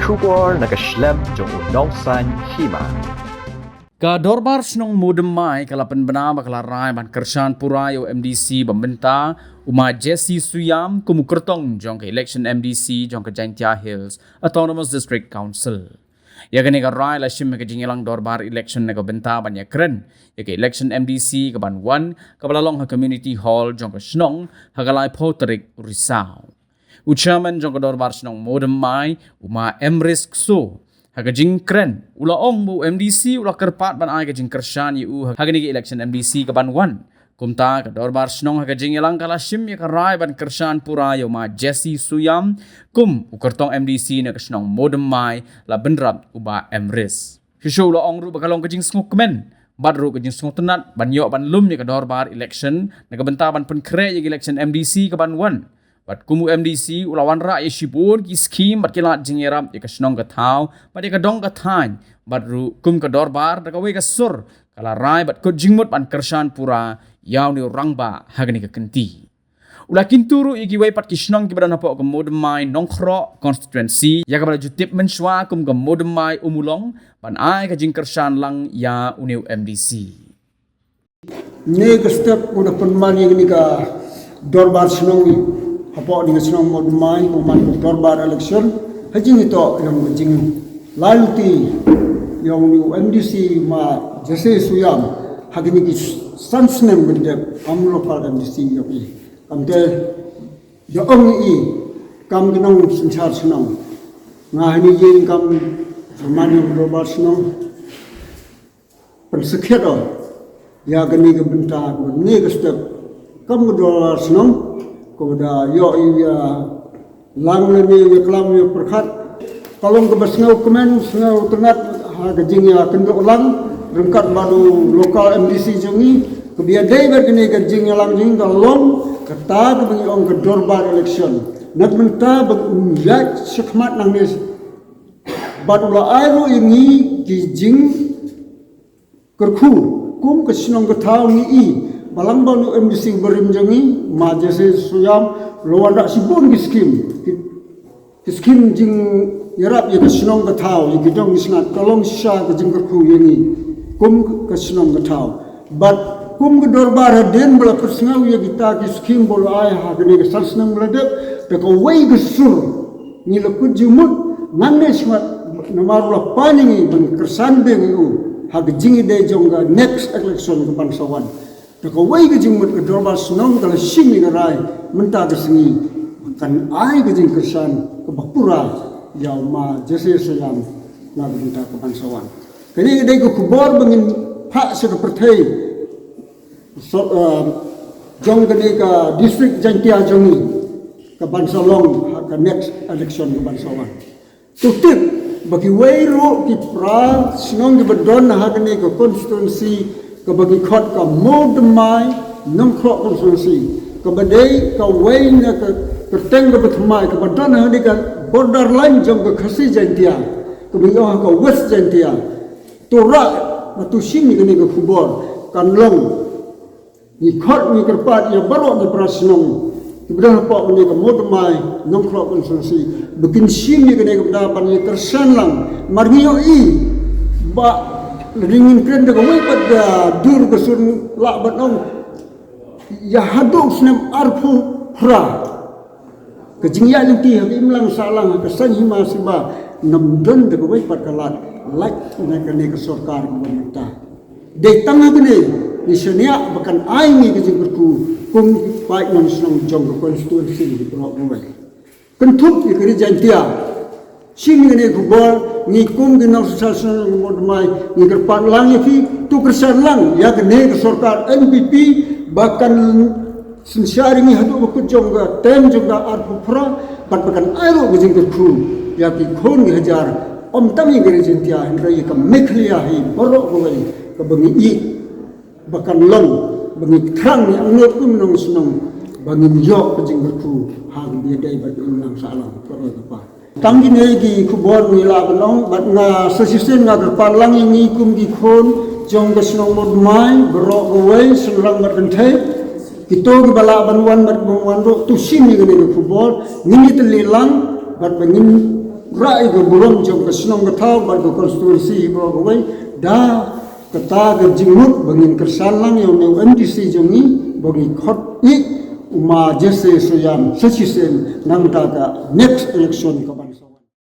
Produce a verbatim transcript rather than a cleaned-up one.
Khubor na ka shlem jong u Nongsaiñ Hima. Ka Dorbar Shnong Mawdymai ka la pynbna ba ka la rai ban kyrshan pura ïa u M D C ba mynta, u Ma Jesse Suiam, kum u kyrtong jong ka election M D C jong ka Jaintia Hills Autonomous District Council. Ïa kane ka rai la shim ha ka jingïalang dorbar election na ka bynta ban ïakren ïa ka election M D C ka ban wan, kaba la long ha Community Hall jong ka shnong ha ka laiphew tarik Risaw. U Chairman jong ka Dorbar Shnong Mawdymai, u Ma Emrys Kso, ha ka jingkren u la ong ba u M D C u la kyrpad ban ai ka jingkyrshan ïa u ha kane ka election M D C ka ban wan. Kumta ka Dorbar Shnong ha ka jingïalang ka la shim ïa ka rai ban kyrshan pura ïa u Ma Jesse Suiam kum u kyrtong M D C na ka shnong Mawdymai, la bynrap u Bah Emrys. Shuh shuh u la ong ruh ba ka long ka jingsngewkmen bad ruh ka jingsngewtynnat ban ïoh ban lum ïa ka dorbar election na ka bynta ban pynkhreh ïa ka election M D C ka ban wan. Bad kum u M D C u la wanrah ïa shibun ki skhim bad ki lad jingïarap ïa ka shnong ka thaw bad ïa ka dong ka thaiñ, bad ruh kum ka dorbar da kawei ka sur ka la rai bad kut jingmut ban kyrshan pura ïa une u rangbah ha kane ka kynti. U la kyntu ruh ïa kiwei pat ki shnong kiba don hapoh ka Mawdymai Nongkhroh constituency, ïa kaba la ju tip mynshuwa kum ka Mawdymai Ummulong, ban ai ka jingkyrshan lang ïa une u M D C. Une ka step u da pynman ïa kane ka dorbar shnong hapoh kane ka shnong Mawdymai, u man ka dorbar election ha jingïatoh ïa ka jinglaitluti ïa une u M D C Ma Jesse Suiam ha kine ki san snem ba dep kum u local M D C ïa u. Kamte da ong i kam ki nongsynshar shnong, nga hani ïing kam man ïa u dorbar shnong pynsakhiat o ïa kane ka bynta, kane ka step kam u dorbar shnong, ko da ïoh ïa lang lane ïa klam ïa pyrkhat. Ka long kaba sngewkmen, sngewtynnat ha ka jingïakynduh lang ryngkat bad u local M D C jong ngi, kaba ïadei bad kane ka jingïalang jong ngi ka long kata kaba ngi ong ka dorbar election. Na ka bynta ba un ïaid shakhmat nangne bad u la ai ruh ïa ngi ki jing kyrkhu kum ka shnong ka thaw ngi i ba lang ba u M D C barim jong ngi Ma Jesse Suiam u la wanrah shibun ki skhim, ki, ki skhim jingïarap ïa ka shnong ka thaw, ïa ki dong ki snat, ka long shisha ka jingkyrkhu ïa ngi kum ka shnong ka thaw. Bad kum ka dorbar hadien ba la pynsngew ïa kita ki skhim ba u la ai ha kane ka san snem ba la dep, da kawei ka sur ngi la kut jingmut nangne shakhmat namar u la pan ïa ngi ban kyrshan biang ïa u ha ka jingïadei jong ka next election ka ban sa wan. Da kawei ka jingmut ka dorbar shnong ka la shim ïa ka rai mynta ka sngi kan ai ka jingkyrshan kaba pura ïa u Ma Jesse Suiam na ka bynta ka ban sa wan. Kane ka dei ka khubor ba ngin phah sha ka pyrthei, so, uh, jong kane ka district Jaintia jong ngi ka ban sa long ha ka next election ka ban sa wan. To tip ba kiwei ruh ki para shnong kiba don ha kane ka constituency kaba ngi khot ka Mawdymai Nongkhroh constituency, kaba dei kawei na ka kyrteng kaba thymmai kaba don ha kane ka borderline jong ka Khasi Jaintia, kaba ngi ong ha ka West Jaintia. To rah ba to shim ïa kane ka khubor, kan long ngi khot ngi kyrpad ïa baroh ki para shnong kiba don hapoh kane ka Mawdymai Nongkhroh constituency ba kin shim ïa kane ka bynta ban ïa kyrshan lang. Namar ngi ïohi ba lada ngin kren da kawei pat ka dur ka sur lah ban ong ïa haduh snem arphew phra ka jingïaid lynti ha ka imlang sahlang ha ka saiñ hima saiñ ba ym don da kawei pat ka lad lait na kane ka sorkar kaba mynta. Dei tang ha kane ngi shaniah ba kan ai ngi ka jingkyrkhu kum ki paid nongshnong jong ka constituency baroh kawei. Kynthup ïa ka Ri Jaintia. Shim ïa kane ka khubor, ngi kum ki nongsynshar shnong Mawdymai ngi kyrpad lang ïa phi, to kyrshan lang ïa kane ka sorkar N P P ba kan synshar ïa ngi haduh ba kut jong ka term jong ka arphew phra, bad ba kan ai ruh ka jingkyrkhu ïa ki khun ki hajar, ym tang ïa ka Ri Jaintia hynrei ïa ka Meghalaya hi baroh kawei kaba ngi ïeit ba kan long ba ngi thrang, ngi angnud kum nongshnong ba ngin ïoh ka jingkyrkhu ha kaba ïadei bad ka imlang sahlang. Tang kine ki khubor ngi lah ban ong, bad nga sa shisien nga kyrpad lang ïa ngi kum ki khun jong ka shnong Mawdymai baroh kawei, shynrang bad kynthei, kito kiba lah ban wan bad ban wan ruh, to shim ïa kane ka khubor, ngin ïatylli lang bad ba ngin Rai ka burom jong ka shnong ka thaw bad ka constituency hi baroh kawei da kata ka jingmut ba ngin kyrshan lang ïa u MDC jong ngi ba ngi khot ïa u Ma Jesse Soyam sa shisien nangta ka next election ka ban sa.